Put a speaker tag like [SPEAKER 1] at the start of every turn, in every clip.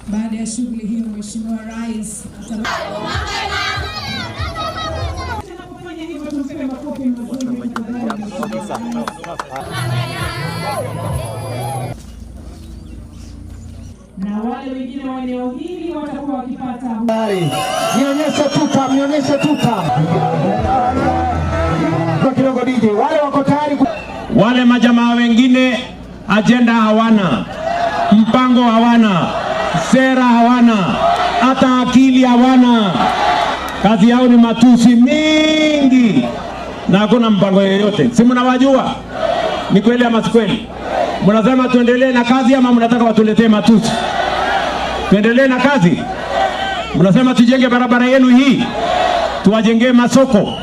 [SPEAKER 1] Baada ya shughuli hiyo, Mheshimiwa Rais atakapofanya hivyo, tumpe makofi mazuri tafadhali, Mheshimiwa Rais. Na wale wengine wa eneo hili watakuwa wakipata
[SPEAKER 2] Nionyeshe tuta, nionyeshe tuta kwa kidogo DJ. Wale wako tayari.
[SPEAKER 3] Wale majamaa wengine ajenda hawana, mpango hawana, sera hawana, hata akili hawana. Kazi yao ni matusi mingi na hakuna mpango yoyote. Si mnawajua? Ni kweli ama si kweli? Mnasema tuendelee na kazi ama mnataka watuletee matusi? Tuendelee na kazi? Mnasema tujenge barabara yenu hii, tuwajengee masoko,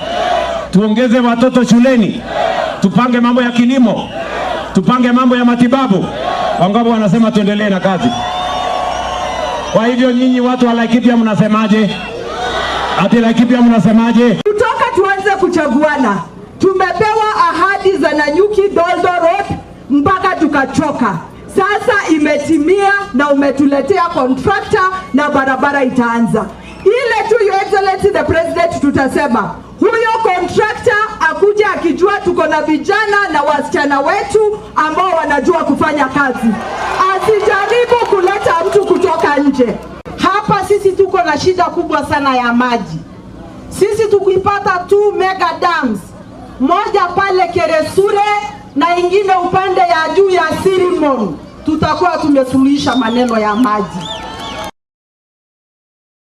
[SPEAKER 3] tuongeze watoto shuleni, tupange mambo ya kilimo, tupange mambo ya matibabu. Wangapi wanasema tuendelee na kazi? Kwa hivyo nyinyi watu wa Laikipia mnasemaje? Ati Laikipia mnasemaje?
[SPEAKER 4] Kutoka tuanze kuchaguana, tumepewa ahadi za Nanyuki Doldo Road mpaka tukachoka. Sasa imetimia na umetuletea contractor na barabara itaanza. Ile tu, Your Excellency the President, tutasema huyo contractor akuja akijua tuko na vijana na wasichana wetu ambao wanajua kufanya kazi, asijaribu kuleta mtu kutoka nje.
[SPEAKER 5] Hapa sisi tuko na shida kubwa sana ya maji. Sisi tukipata two mega dams, moja pale Keresure na ingine upande ya juu ya Sirimon, tutakuwa tumesuluhisha maneno ya maji.